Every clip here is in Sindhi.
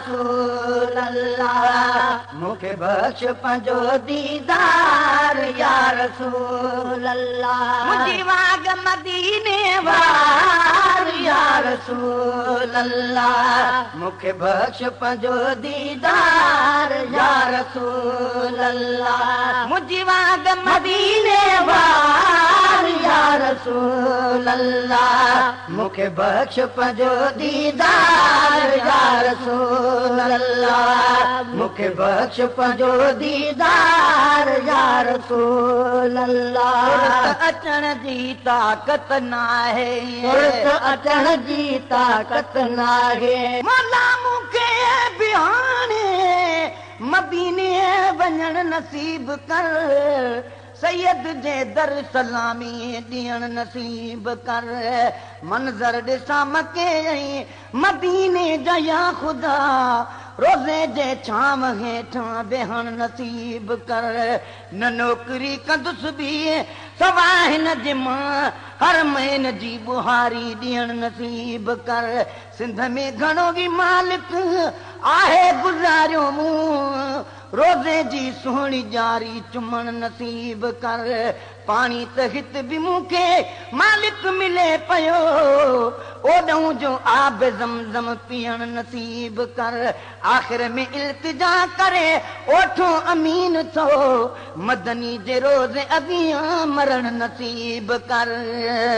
رسول الله مون کي بخش پنهنجو ديدار يا رسول الله منهنجي واڳ مديني وار يا رسول الله مون کي بخش پنهنجو ديدار يا رسول الله منهنجي واڳ مديني وار يا رسول الله مون کي بخش پنهنجو ديدار يا رسول الله مون کي بخش پنهنجو ديدار يا رسول الله اچڻ جي طاقت ناهي ترت اچڻ جي طاقت ناهي مولا مون کي به هاڻي مديني وڃڻ نصيب ڪر سيد جي در سلامي ڏيڻ نصيب ڪر منظر ڏسان مڪي ۽ مديني جا يا خدا روزي جي ڇانو هيٺان ويهڻ نصيب ڪر نه نوڪري ڪندس ٻي سوا هن جي مان هر مهين جي ٻهاري ڏيڻ نصيب ڪر سنڌ ۾ گهڻو ئي مالڪ آهي گذاريو مون روزي جي سهڻي ڄاري چمڻ نصيب ڪر پاڻي ته هت به مون کي مالڪ ملي پيو اوڏهون جو آب زمزم پيئڻ نصيب ڪر آخر ۾ التجا ڪري اوٺو امين ٿو مدني جي روزي اڳيان مرڻ نصيب ڪر.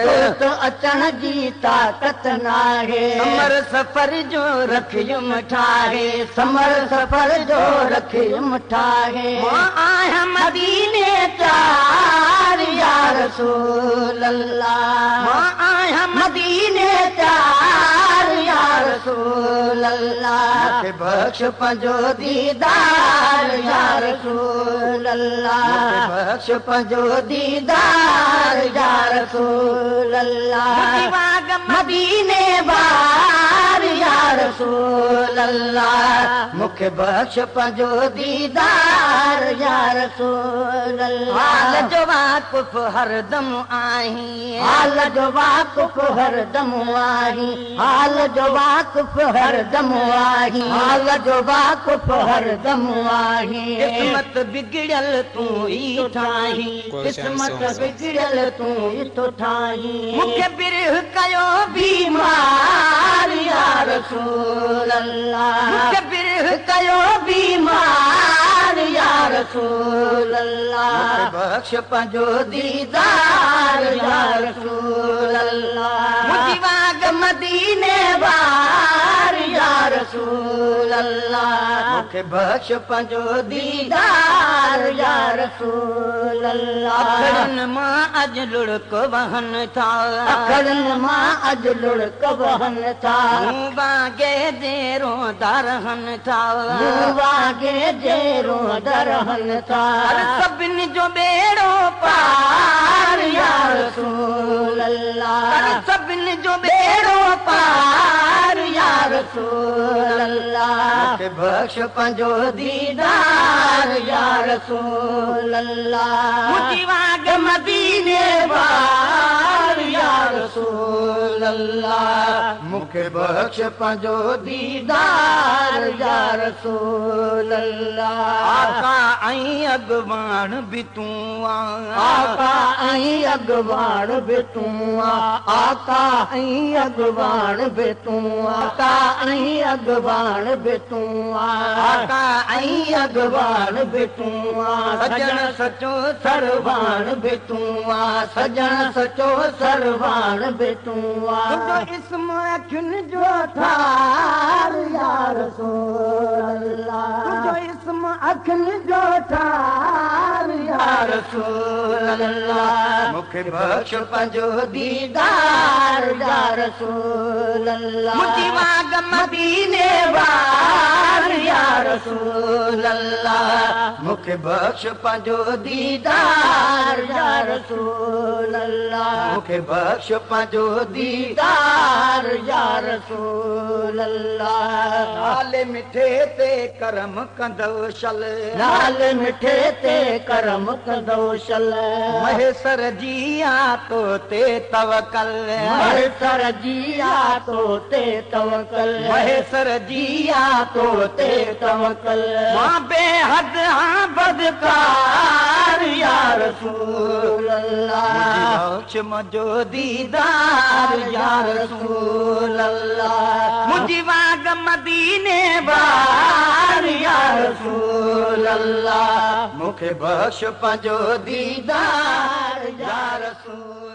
ترت اچڻ جي طاقت ناهي. سمر سفر جو رکيم ٺاهي. سمر سفر جو رکيم ٺاهي. مان آهيان مديني چار يا رسول الله. مان آهيان مديني چار يا رسول الله. مون کي بخش پنهنجو ديدار يا رسول الله. مون کي بخش پنهنجو ديدار يا رسول الله. منهنجي واڳ مديني وار يا رسول الله. مون کي بخش پنهنجو ديدار يا رسول الله. حال جو واقف هردم آهين. حال جو واقف هردم آهين. حال جو واقف هردم آهين. حال جو واقف هردم آهين. قسمت بگڙيل تون ئي ٺاهين. قسمت بگڙيل تون ئي ٿو ٺاهين. مون کي برهه ڪيو بيمار يا رسول الله. مون کي برهه ڪيو بيمار يا رسول الله. مون کي بخش پنهنجو ديدار يا رسول الله. منهنجي واڳ مديني وار يا رسول الله. مون کي بخش پنهنجو ديدار يا رسول الله. اکڙين مان اڄ لڙڪ وهن ٿا. اکڙين مان اڄ لڙڪ وهن ٿا. مون وانگي جي روئندا رهن ٿا. مون وانگي جي روئندا رهن ٿا. ڪر سڀني جو ٻيڙو پار يا رسول الله. ڪر سڀني جو ٻيڙو پار يا رسول الله. مون کي بخش پنهنجو ديدار يا رسول الله. منهنجي واڳ مديني وار يا رسول الله. مون کي بخش پنهنجو ديدار يا رسول الله. آقا ۽ اڳواڻ به تون آ. آقا ۽ اڳواڻ به تون آ. آقا ۽ اڳواڻ به تون آ. آقا ۽ اڳواڻ به تون آ. آقا ۽ اڳواڻ به تون آ. سڄڻ سچو سرواڻ به تون آ. سڄڻ سچو سرواڻ به تون آ. تنهنجو اسم اکين جو ٺار يا رسول الله. تنهنجو اسم اکين جو ٺار يا رسول الله. مون کي بخش پنهنجو ديدار يا رسول الله. منهنجي واڳ مديني وار يا رسول الله. مون کي بخش پنهنجو ديدار يا رسول الله. مون کي بخش پنهنجو ديدار يا رسول الله. نالي مٺي تي ڪرم ڪندو شل. نالي مٺي تي ڪرم ڪندو شل. مهيسر جي آ تو تي توڪل. مهيسر جي آ تو تي توڪل. مهيسر جي آ تو تي توڪل. مان بيحد هان بدڪار يا رسول الله. منهنجي بخش منهنجو ديدار يا رسول الله. منهنجي واڳ مديني وار يا رسول الله. مون کي بخش پنهنجو ديدار يا رسول.